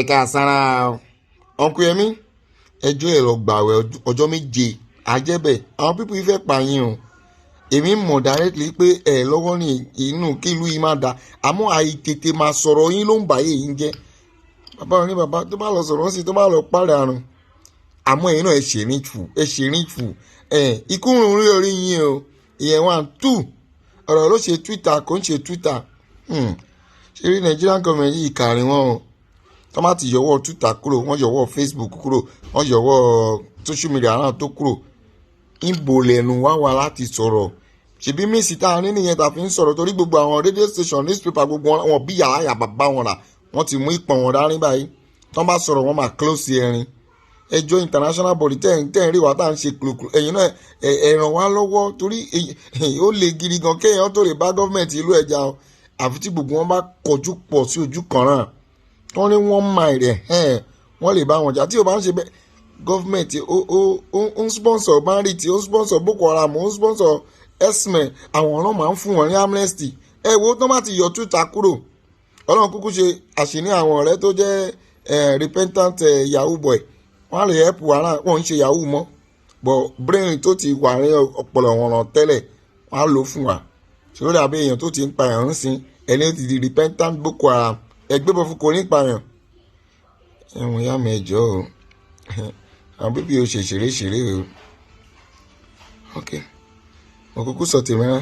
Ẹ̀ka sára ọ̀nkú Yẹmí, ẹjọ́ ẹ̀ lọ gbàwẹ̀ ọjọ́ 7 àjẹbẹ̀. Àwọn people yìí fẹ́ pa yín o. Èmi mọ̀ directly pé ẹ lọ́wọ́ ní inú kí ìlú yìí má da, àmọ́ àìtètè máa sọ̀rọ̀ yín ló ń bàyè yín jẹ́. Bàbá òní bàbá tó bá lọ sọ̀rọ̀ sí, tó bá lọ pàrọ̀ àrùn, àmọ́ ẹ̀yin náà, ẹ ṣèrìn fù, ẹ ṣèrìn fù, ẹ ikú rùn rí orí yín o. Ìyẹn one. Two, ọ̀rọ̀ ló ṣe Twitter, kò ń ṣe Twitter. Ṣe rí Nigerian government yìí kàrin wọn o. Tó má ti yọwọ́ Twitter kúrò, wọ́n yọwọ́ Facebook kúrò, wọ́n yọwọ́ social media náà tó kúrò, ìbò lẹ́nu wá wà láti sọ̀rọ̀? Ṣèbí mísì tá a ní nìyẹn tá a fi ń sọ̀rọ̀, torí gbogbo àwọn radio station, newspaper, gbogbo wọn bí yàrá yà bàbá wọn rà, wọ́n ti mú ìpọ̀n wọn dání báyìí. Tó bá sọ̀rọ̀, wọ́n máa close ẹ̀rín. Ẹjọ́, international body tẹ́ ń rí wa tá à ń ṣe kùlùkùlù, ẹ̀yin náà ẹ ràn wá lọ́wọ́, torí ó le gidi gan kéèyàn tó lè bá gọ́ọ̀mẹ̀ntì ìlú ẹ̀já o, àfi tí gbogbo wọn bá kọjú pọ̀ sí ojú kan náà, wọ́n ní wọ́n máa rẹ̀ ẹ̀ wọ́n lè bá wọn jà. Tí o bá ń ṣe bẹ́ẹ̀, gọ́ọ̀mẹ̀ntì ó ń sponsor bandit, ó ń sponsor Boko Haram, ó ń sponsor herdsmen, àwọn ọ̀ràn máa ń fún wọn ní amnesty. Ẹ wo, tó má ti yọ Twitter kúrò, Ọlọ́run kúkú ṣe àṣìní àwọn ọ̀rẹ́ tó jẹ́ repentant yahoo boy, wọ́n á lè help wa náà. Wọ́n ń ṣe yahoo mọ́, but brain tó ti wà ní ọpọlọ wọn ràn tẹ́lẹ̀, wọ́n á lò fún wa. Ṣòro dàbí èèyàn tó ti ń pààyàn ń sin ẹni ó ti di repentant Boko Haram, ẹgbẹ́ bọ̀ fún kò ní pààyàn. Ẹ̀wọ̀n yá mi, ẹjọ́ o, àwọn bíbí o ṣe ṣeré ṣeré o. Ok, mo kúkú sọ tèmi rán.